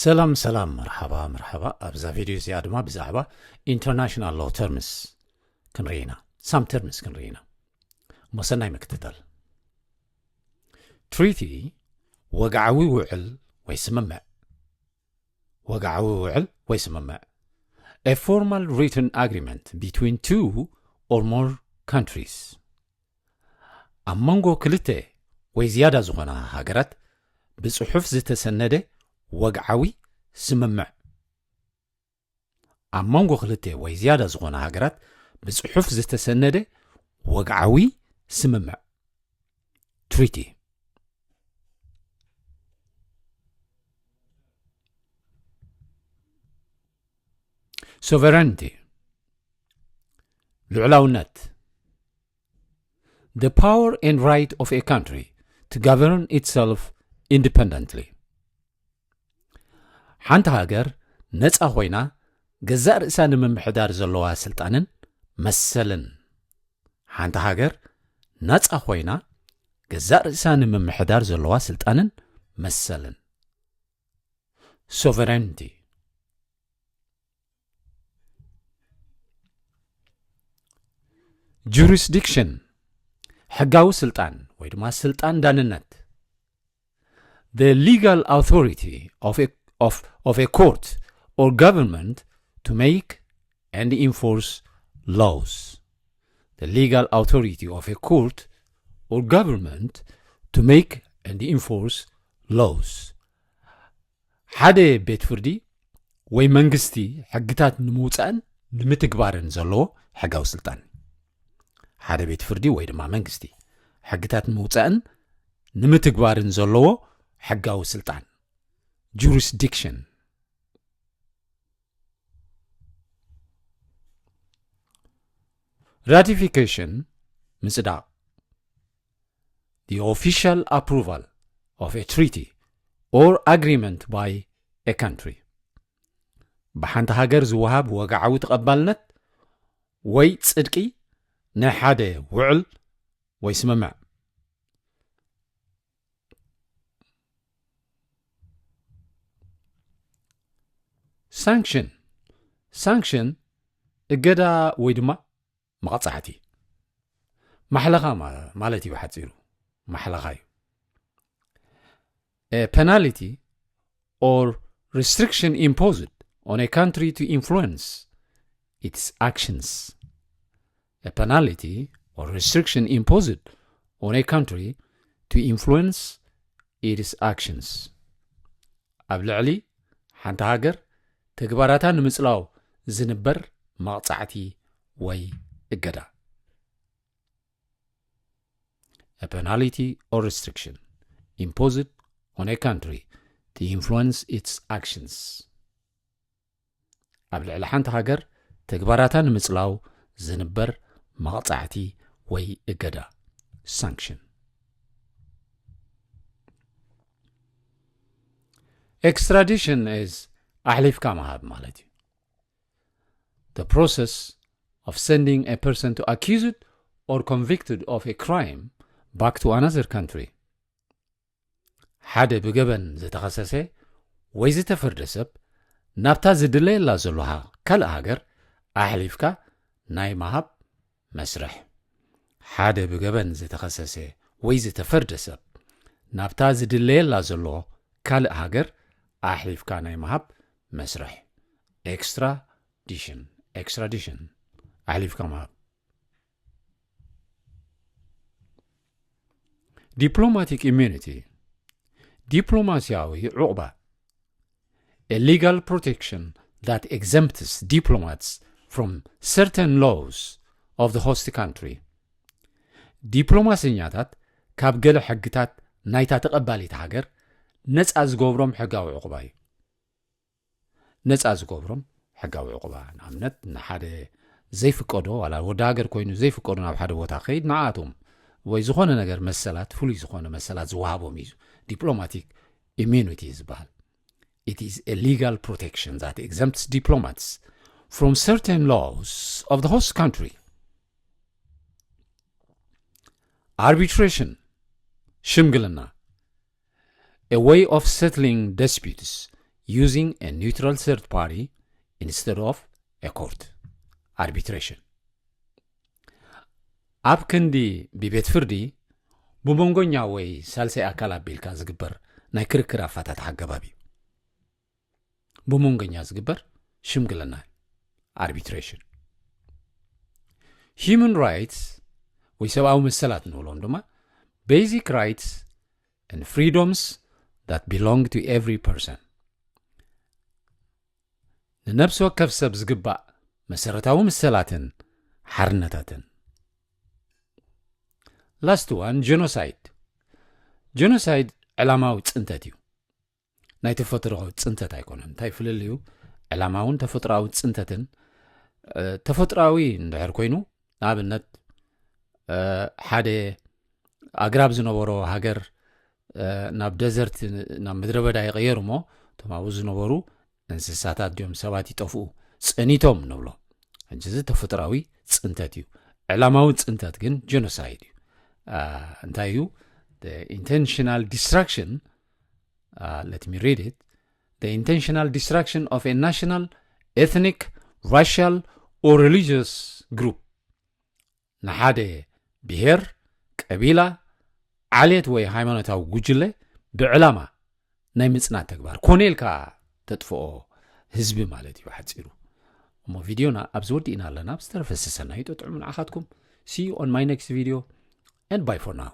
ሰላም ሰላም፣ መርሓባ መርሓባ። ኣብዛ ቪድዮ እዚኣ ድማ ብዛዕባ ኢንተርናሽናል ሎ ተርምስ ክንርኢ ኢና፣ ሳም ተርምስ ክንርኢ ኢና። እሞ ሰናይ ምክትታል። ትሪቲ፣ ወግዓዊ ውዕል ወይ ስምምዕ። ወግዓዊ ውዕል ወይ ስምምዕ፣ a formal written agreement between two or more countries። ኣብ መንጎ ክልተ ወይ ዝያዳ ዝኾና ሃገራት ብጽሑፍ ዝተሰነደ ወግዓዊ ስምምዕ። ኣብ መንጎ ክልተ ወይ ዝያዳ ዝኾና ሃገራት ብጽሑፍ ዝተሰነደ ወግዓዊ ስምምዕ፣ ትሪቲ። ሶቨረንቲ፣ ልዑላውነት፣ the power and right of a country to govern itself independently። ሓንቲ ሃገር ነጻ ኮይና ገዛእ ርእሳ ንምምሕዳር ዘለዋ ስልጣንን መሰልን። ሓንቲ ሃገር ነጻ ኮይና ገዛእ ርእሳ ንምምሕዳር ዘለዋ ስልጣንን መሰልን። ሶቨረንቲ። ጁሪስዲክሽን፣ ሕጋዊ ስልጣን ወይ ድማ ስልጣን ዳንነት። The legal authority of a, of, of a court or government to make and enforce laws. The legal authority of a court or government to make and enforce laws. ሓደ ቤት ፍርዲ ወይ መንግስቲ ሕግታት ንምውጻእን ንምትግባርን ዘለዎ ሕጋዊ ስልጣን። ሓደ ቤት ፍርዲ ወይ ድማ መንግስቲ ሕግታት ንምውጻእን ንምትግባርን ዘለዎ ሕጋዊ ስልጣን፣ ጁሪስዲክሽን። ራቲፊኬሽን፣ ምጽዳቕ። The official approval of a treaty or agreement by a country. ብሓንቲ ሃገር ዝወሃብ ወግዓዊ ተቐባልነት ወይ ጽድቂ ናይ ሓደ ውዕል ወይ ስምምዕ። ሳንክሽን፣ ሳንክሽን፣ እገዳ ወይ ድማ መቕጻዕቲ። ማሕለኻ ማ-፣ ማለት እዩ ብሓጺሩ። ማሕለኻ እዩ። A penalty or restriction imposed on a country to influence its actions. A penalty or restriction imposed on a country to influence its actions. ኣብ ልዕሊ ሓንቲ ሃገር ተግባራታ ንምጽላው ዝንበር መቕጻዕቲ ወይ እገዳ። A penalty or restriction imposed on a country to influence its actions. ኣብ ልዕሊ ሓንቲ ሃገር ተግባራታ ንምጽላው ዝንበር መቕጻዕቲ ወይ እገዳ፣ ሳንክሽን። ኤክስትራዲሽን is ኣሕሊፍካ ምሃብ ማለት እዩ። The process of sending a person to accused or convicted of a crime back to another country. ሓደ ብገበን ዝተኸሰሰ ወይ ዝተፈርደ ሰብ ናብታ ዝድለየላ ዘሎ ሃ-፣ ካልእ ሃገር ኣሕሊፍካ ናይ ምሃብ መስርሕ። ሓደ ብገበን ዝተኸሰሰ ወይ ዝተፈርደ ሰብ ናብታ ዝድለየላ ዘሎ ካልእ ሃገር ኣሕሊፍካ ናይ ምሃብ መስርሕ። ኤክስትራዲሽን፣ ኤክስትራዲሽን፣ ኣሕሊፍካ ምሃብ። ዲፕሎማቲክ ኢሚዩኒቲ፣ ዲፕሎማሲያዊ ዕቑባ። A legal protection that exempts diplomats from certain laws of the host country. ዲፕሎማሰኛታት ካብ ገለ ሕግታት ናይታ ተቐባሊት ሃገር ነጻ ዝገብሮም ሕጋዊ ዕቑባ እዩ። ነጻ ዝገብሮም ሕጋዊ ዕቑባ፣ ንኣብነት፣ ንሓደ ዘይፍቀዶ፣ ዋላ ወዲ ሃገር ኮይኑ ዘይፍቀዶ ናብ ሓደ ቦታ ከይድ፣ ንዓኣቶም ወይ ዝኾነ ነገር መሰላት፣ ፍሉይ ዝኾነ መሰላት ዝወሃቦም እዩ ዲፕሎማቲክ ኢሚዩኒቲ ዝበሃል። It is a legal protection that exempts diplomats from certain laws of the host country. ኣርቢትሬሽን፣ ሽምግልና። A way of settling disputes using a neutral third party instead of a court. Arbitration ኣብ ክንዲ ብቤት ፍርዲ ብመንጎኛ ወይ ሳልሳይ ኣካል ኣቢልካ ዝግበር ናይ ክርክር ኣፋታትሓ ኣገባብ እዩ። ብመንጎኛ ዝግበር ሽምግልና፣ arbitration። Human rights ወይ ሰብኣዊ መሰላት ንብሎም ድማ basic rights and freedoms that belong to every person፣ ንነብሲ ወከፍ ሰብ ዝግባእ መሰረታዊ መሰላትን ሓርነታትን። Last one, genocide። Genocide ዕላማዊ ፅንተት እዩ። ናይ ተፈጥሮኣዊ ፅንተት ኣይኮነን። እንታይ ፍልልዩ? ዕላማውን ተፈጥሮኣዊ ፅንተትን፣ ተፈጥሮኣዊ እንድሕር ኮይኑ፣ ንኣብነት ሓደ ኣግራብ ዝነበሮ ሃገር ናብ ደዘርት፣ ናብ ምድረ በዳ ይቕየር እሞ፣ እቶም ኣብኡ ዝነበሩ እንስሳታት ድዮም ሰባት ይጠፍኡ፣ ፀኒቶም ንብሎ። ሕጂ እዚ ተፈጥሮኣዊ ፅንተት እዩ። ዕላማዊ ፅንተት ግን ጀኖሳይድ እዩ። እንታይ እዩ? Intentional destruction, let me read it, the intentional destruction of a national, ethnic, racial or religious group። ንሓደ ብሄር፣ ቀቢላ፣ ዓሌት ወይ ሃይማኖታዊ ጉጅለ ብዕላማ ናይ ምፅናት ተግባር፣ ኮነ ኢልካ ተጥፍኦ ህዝቢ ማለት እዩ ሓፂሩ። እሞ ቪድዮና ኣብዚ ወዲእና ኣለና። ብዝተረፈ ሰሰናዩ ጥዑም ንዓኻትኩም። See you on my next video and bye for now.